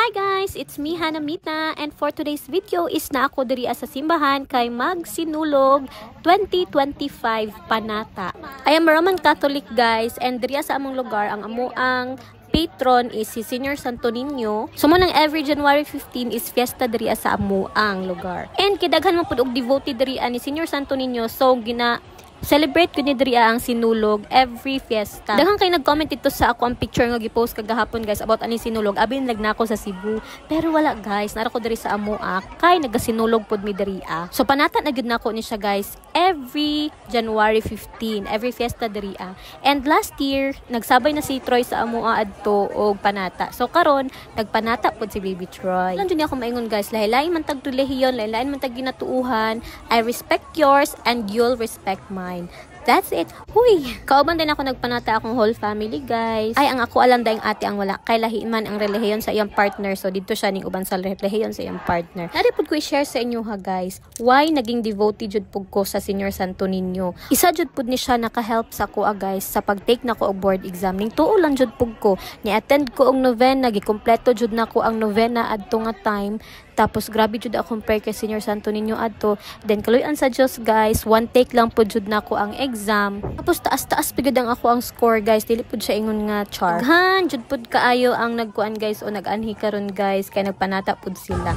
Hi guys! It's me, Hannah Mita, and for today's video is naa ko diri sa simbahan kay magsinulog 2025 panata. I am a Roman Catholic, guys, and diri sa among lugar, ang amuang patron is si Senior Santo Niño. So mao nang every January 15 is fiesta diri sa amuang lugar. And kidaghan man pud og devotee diri ni Senior Santo Niño, so gina celebrate ko ni diri ang sinulog every fiesta. Daghan kay nag-comment dito sa ako ang picture nga gi-post kagahapon, guys, about ani sinulog. Abi nila ko sa Cebu. Pero wala, guys, nara ko diri sa amoa kay nagasinulog pod mi diri. So panata na gyud nako ni siya, guys, every January 15, every fiesta diri. And last year nagsabay na si Troy sa amoa adto og panata. So karon nagpanata pod si baby Troy. Lang jud ako maingon, guys, lahi-lahi man tag relihiyon, lahi-lahi man tag ginatuuhan. I respect yours and you'll respect mine. That's it. Huy! Kauban din ako nagpanata akong whole family, guys. Ay, ang ako alam dayong ate ang wala. Kay lahi man ang relihiyon sa iyang partner. So, dito siya ning uban sa relihiyon sa iyang partner. Nari pud ko i-share sa inyo ha, guys. Why naging devotee jud pud ko sa Senior Santo Niño. Isa jud pud ni siya naka-help sa ko, guys, sa pag-take nako og board exam. Ning tuo lang jud pud ko. Ni-attend ko og novena, gikumpleto jud nako ang novena adto nga time. Tapos grabe jud akong prayer kay Senior Santo Niño adto. Then kaluyan sa Dios, guys, one take lang pud jud nako ang exam. Tapos taas-taas pa gud ang ako ang score, guys. Dili pud siya ingon nga char. Daghan jud pud kaayo ang nagkuan, guys, o nag-anhi karon, guys, kay nagpanata pud sila.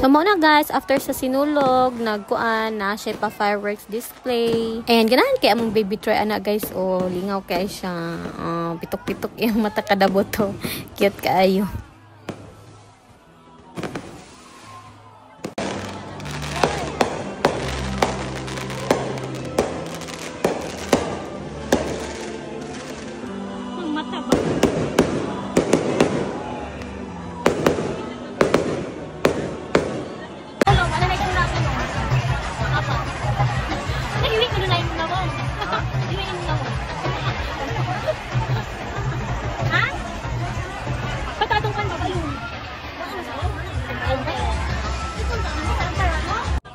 So mao na, guys, after sa sinulog, nagkuan na siya pa fireworks display. And ganahan kay among baby Troy ana, guys, oh, lingaw kay siya. Pitok-pitok iyang mata kada boto. Cute kaayo. Mata ba?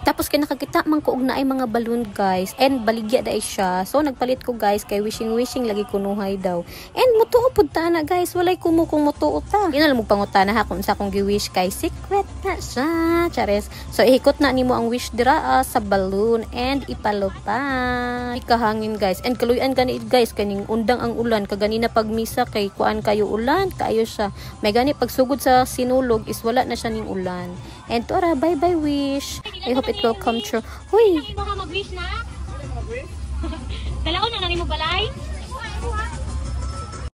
Tapos kay nakakita man ko og naay mga balloon, guys, and baligya dai siya. So nagpalit ko, guys, kay wishing wishing lagi kunuhay daw. And mutuo pud ta na, guys, walay kumo kung mutuo ta. Ginal mo pangutana ha kung sa akong gi-wish kay secret na siya. Chares. So ihikot na nimo ang wish dira sa balloon and ipalupad. Ikahangin, guys. And kaluyan gani, guys, kaning undang ang ulan kaganina pag misa kay kuan kayo ulan kaayo siya. May gani pagsugod sa sinulog is wala na siya ning ulan. And tora, bye bye wish. I hope it will come true. Huy! Mo ka mag-wish na? Dalaon na nimo balay?